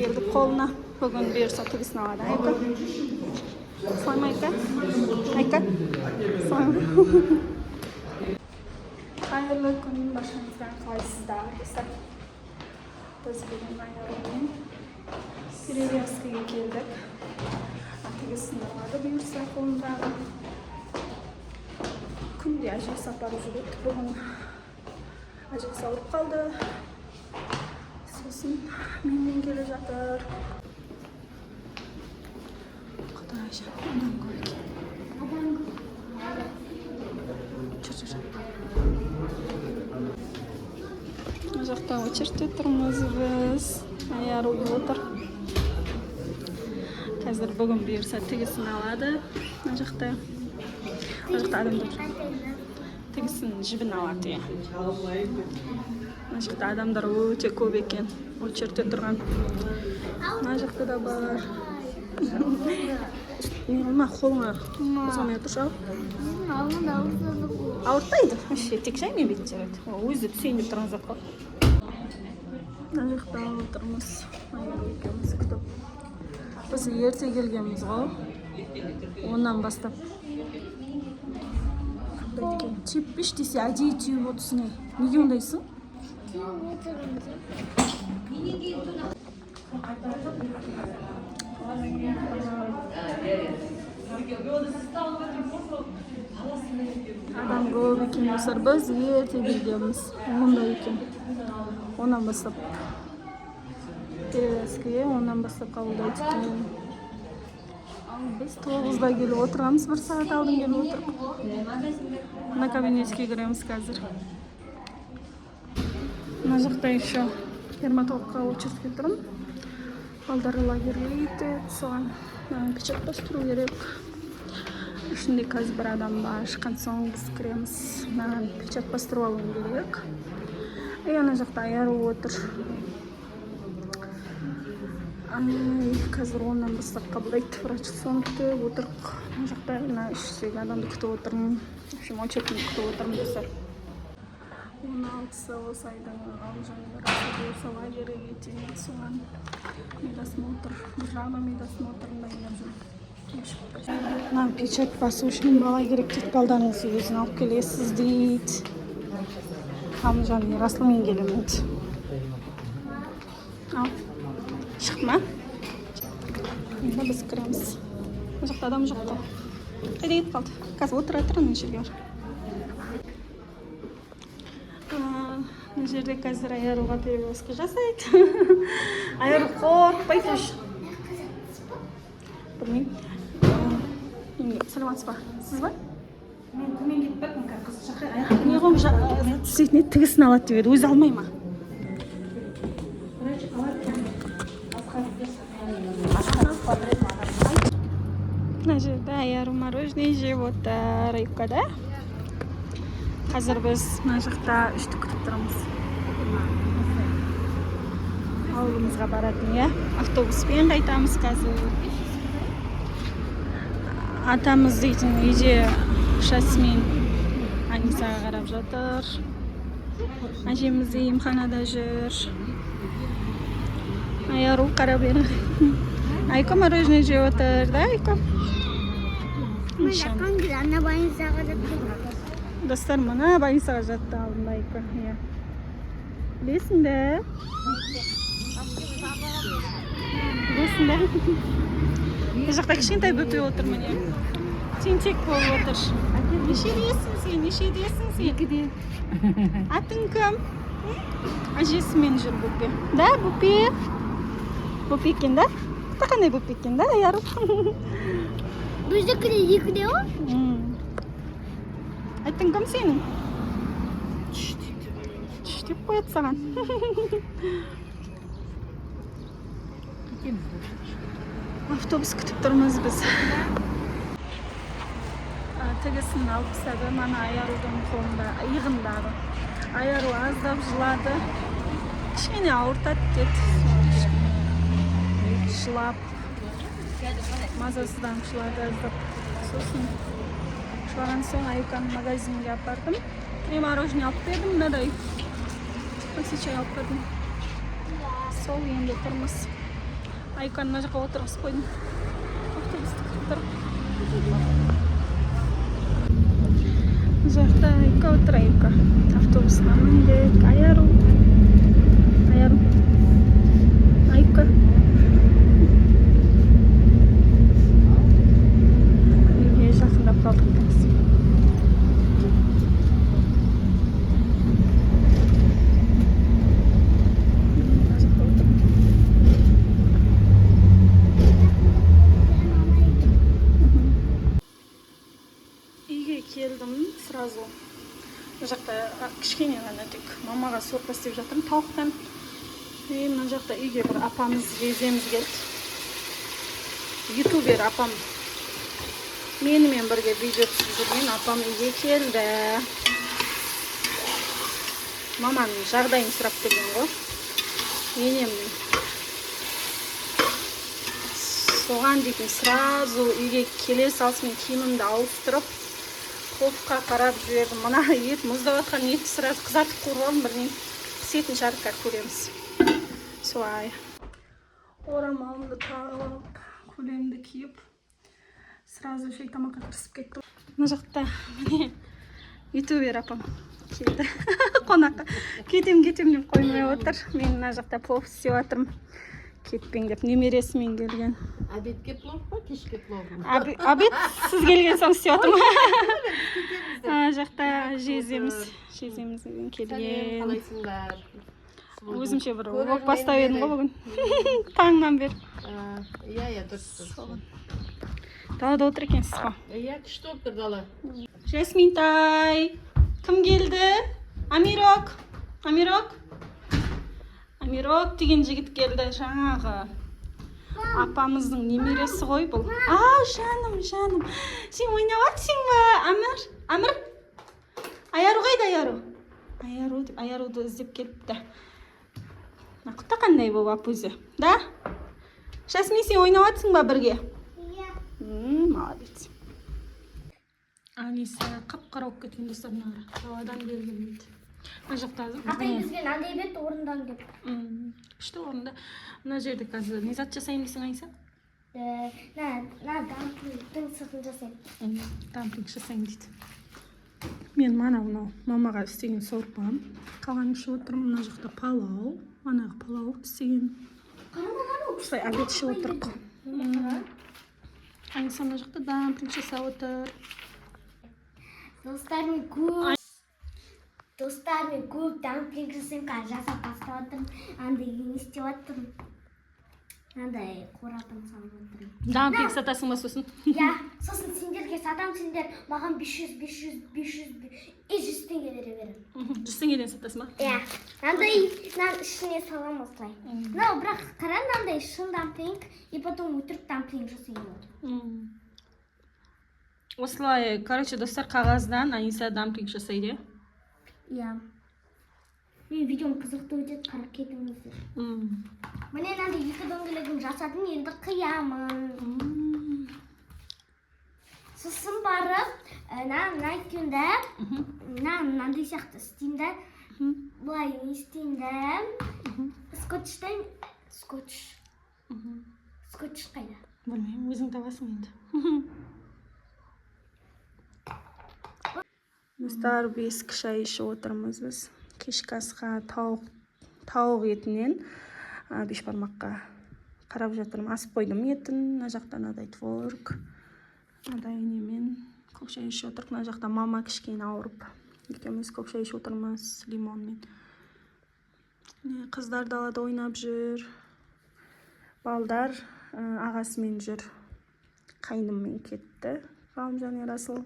Келдік қолына. Бүгін бұйырса, тігісін алады Айка. Солай ма, Айка? Айка, солай ма? Қайырлы күн баршаңызға! Қалайсыздар, достар? Біз бүгін Аярумен перевязкаға келдік. Тігісін алады бұйырса қолындағы. Күнде әжесі апарып жүреді. Бүгін әжесі ауырып қалды, сосын менімен келе жатыр. Құдай жан, адам көп екен. Жүр, жүр. Мына жақта очередьте тұрмыз біз. Аяру отыр. Қазір, бүгін бұйырса, тігісін алады. Мына жақта адамдар тігісін, жібін алады, иә. Мына жақта адамдар өте көп екен очередьте тұрған. Мына жақта да бар. Не қылма, қолыңа қозғамай отыршы, ал. Ауыртпайды вообще, тек жаймен бүйтіп жүреді. Ол өзі түсейін деп тұрған зат қой. Мына жақта отырмыз Айару екеуміз күтіп. Біз ерте келгенбіз ғой, 10-нан бастап қабылдайды екен. Теппеш десе, әдейі теуіп отырсың. Ей, неге ондайсың? Адам көп екен, достар. Біз ерте келгенбіз, 10-да екен. 10-нан бастап перевязкаге, 10-нан бастап қабылдайды екен. Ал біз 9-да келіп отырғанбыз, бір сағат алдын келіп отырмық. Мына кабинетке кіреміз қазір. Мына жақта еще дерматологқа очередьке тұрмын. Балдар лагерьге кетеді, соған печать бастыру керек. Ішінде қазір бір адам бар, шыққан соң біз кіреміз. Маған печать бастырып алуым керек. И ана жақта Аяру отыр. Ай, қазір 10-нан бастап қабылдайды врач, соны күтіп отырық. Мына жақта мына іштегі адамды күтіп отырмын. В общем, очередьті күтіп отырмын, достар. 16-сы осы айдың Ғалымжан бұйырса, лагерьге кетемін. Соған медосмотр, бір жағынан медосмотрын дайындап жүрмін. Мына печать басу үшін бала керек дейді. Балдарыңызды өзін алып келесіз дейді. Ғалымжан Ерасылмен келемін дейді. Ал шықты ма? Енді біз кіреміз. Мына жақта адам жоқ қой, қайда кетіп қалды? Қазір отыра тұр ана жерге бар. Мына жерде қазір Аяруға перевязка жасайды. Аяру қорықпайды уже. Білмеймін. Енді саламатсыз ба? Сіз ба? Мен төмен кетіп баттым, қазір қыз шақыр. Не ғой, істейтін еді, тігісін алады деп еді. Өзі алмай ма? Врач алады. Асқа. Мына жерде Аяру мороженое жеп отыр. Айкада қазір біз мына жақта үшті күтіп тұрмыз, ауылымызға баратын, иә. Автобуспен қайтамыз қазір. Атамыз дейтін үйде Жасмин Анисаға қарап жатыр. Әжеміз де емханада жүр. Аяру қарап бері. Айка мороженое жеп отыр да, Айка? Ана больницаға жатты. Достар, мына больницаға жатты алдында Айка, иә. Білесің бе? Білесің бе? Мына жақта кішкентай бөпе отыр, міне, тентек болып отыр. Нешедесің сен? Нешедесің сен? 2-де. Атың кім? Әжесімен жүр бөпе да. Бөпе, бөпе екен да. Қандай бөпе екен да, Аяру? Біздікі де 2-де ғой. Атың кім сенің? Түш дейді. Түш деп қояды саған. Автобус күтіп тұрмыз біз. Тігісін алып тастады мана Аярудың қолында, иығындағы. Аяру аздап жылады, кішкене ауыртады деді. Сол кішкене жылап, мазасызданып жылады аздап. Сосын жылаған соң Аюканы магазинге апардым и мороженое алып бердім, мынадай макси чай алып бердім. Сол енді тұрмыз. Айканы мына жаққа отырғызып қойдым. Автобусты күтіп тұрып. Мына жақта Айка отыр, Айка. Автобусқа міндік. Аяру. Аяру. Айка. Үйге жақындап қалдық қазір. Мына жақта отыр. Үйге келдім сразу. Мына жақта кішкене ғана тек мамаға сорпа істеп жатырмын тауықтан. И мына жақта үйге бір апамыз, жездеміз келді. Ютубер апам. Менімен бірге видео түсіріп жүрген апам үйге келді. Маманың жағдайын сұрап келген ғой. Енемнің. Соған дейтін сразу үйге келе салысымен киімімді ауыстырып, пловқа қарап жібердім. Мына ет, мұздап жатқан етті сразу қызартып қуырып алдым, білмеймін. Пісетін шығар, қазір көреміз. Солай. Орамалымды тағып алып, көйлегімді киіп, сразу шай тамаққа кірісіп кеттім. Мына жақта міне ютубер апам келді қонаққа. Кетем, кетем деп қоймай отыр. Мен мына жақта плов істеп жатырмын. Кетпең деп немересімен келген. Обедке плов па, кешке плов ма? Обед сіз келген соң істеп жатырмын. Ана жақта жездеміз Сәлем, келген. қалайсыңдар? Өзімше бір влог бастап едім ғой бүгін. Таңнан бері. Иә, иә, дұрыс, дұрыс. Далада отыр екенсіз ғой. Иә, күшті болып тұр дала. Жасминтай, кім келді? Амирок, Амирок, Амирок деген жігіт келді жаңағы. Апамыздың немересі ғой бұл. А, жаным, жаным. Сен ойнап жатсың ба? Әмір, Әмір. Аяру қайда, Аяру? Аяру деп, Аяруды іздеп келіпті. Мына құтта қандай болып ап өзі, да? Жасмин, сен ойнап жатсың ба бірге? Иә. Молодец. Алиса қап-қара болып кеткен, достар, мына қара. Даладан бері келмейді. Мына жақта Атай бізге мынандай бет орындан деп. Күшті орында. Мына жерде қазір не зат жасаймын дейсің, Айса? На дамплингтің сыртын жасаймын. Дамплинг жасаймын дейді. Мен мана мынау мамаға істеген сорпам. Қалғанын ішіп отырмын. Мына жақта палау. Манағы палау істеген. Осылай обед ішіп отырмық. Айса мына жақта дамплинг жасап отыр. Достармен көп дамплинг жасаймын, қазір жасап бастап жатырмын. Андай не істеп жатырмын. Мынандай қорапын салып жатырмын. Дамплинг сатасың ба сосын? Иә, сосын сендерге сатамын, сендер маған 500, 500, 500 и 100 теңге бере беремін. 100 теңгеден сатасың ба? Иә, мынандай мынаның ішіне саламын осылай. Мынау бірақ қара, мынандай шын дамплинг и потом өтірік дамплинг жасайын деп отырмын. Осылай, короче, достар, қағаздан Аниса дамплинг жасайды, иә? Иә. Менің видеом қызықты өтеді, қарап кетіңіздер. Міне, мынандай екі дөңгелегін жасадым, енді қиямын. Сосын барып, мына екеуін да, мына мынандай сияқты істеймін да, былай не істеймін да, скотчтан, скотч, скотч қайда? Білмеймін, өзің табасың енді. Достар, бесік шай ішіп отырмыз біз. Кешкі асқа тауық етінен бешбармаққа қарап жатырмын. Асып қойдым етін. Мына жақта мынадай творог, мынадай немен көк шай ішіп отырмық. Мына жақта мама кішкене ауырып, екеуміз көк шай ішіп отырмыз лимонмен. Міне, қыздар далада ойнап жүр. Балдар ағасымен жүр. Қайныммен кетті. Ғалымжан, Ерасыл.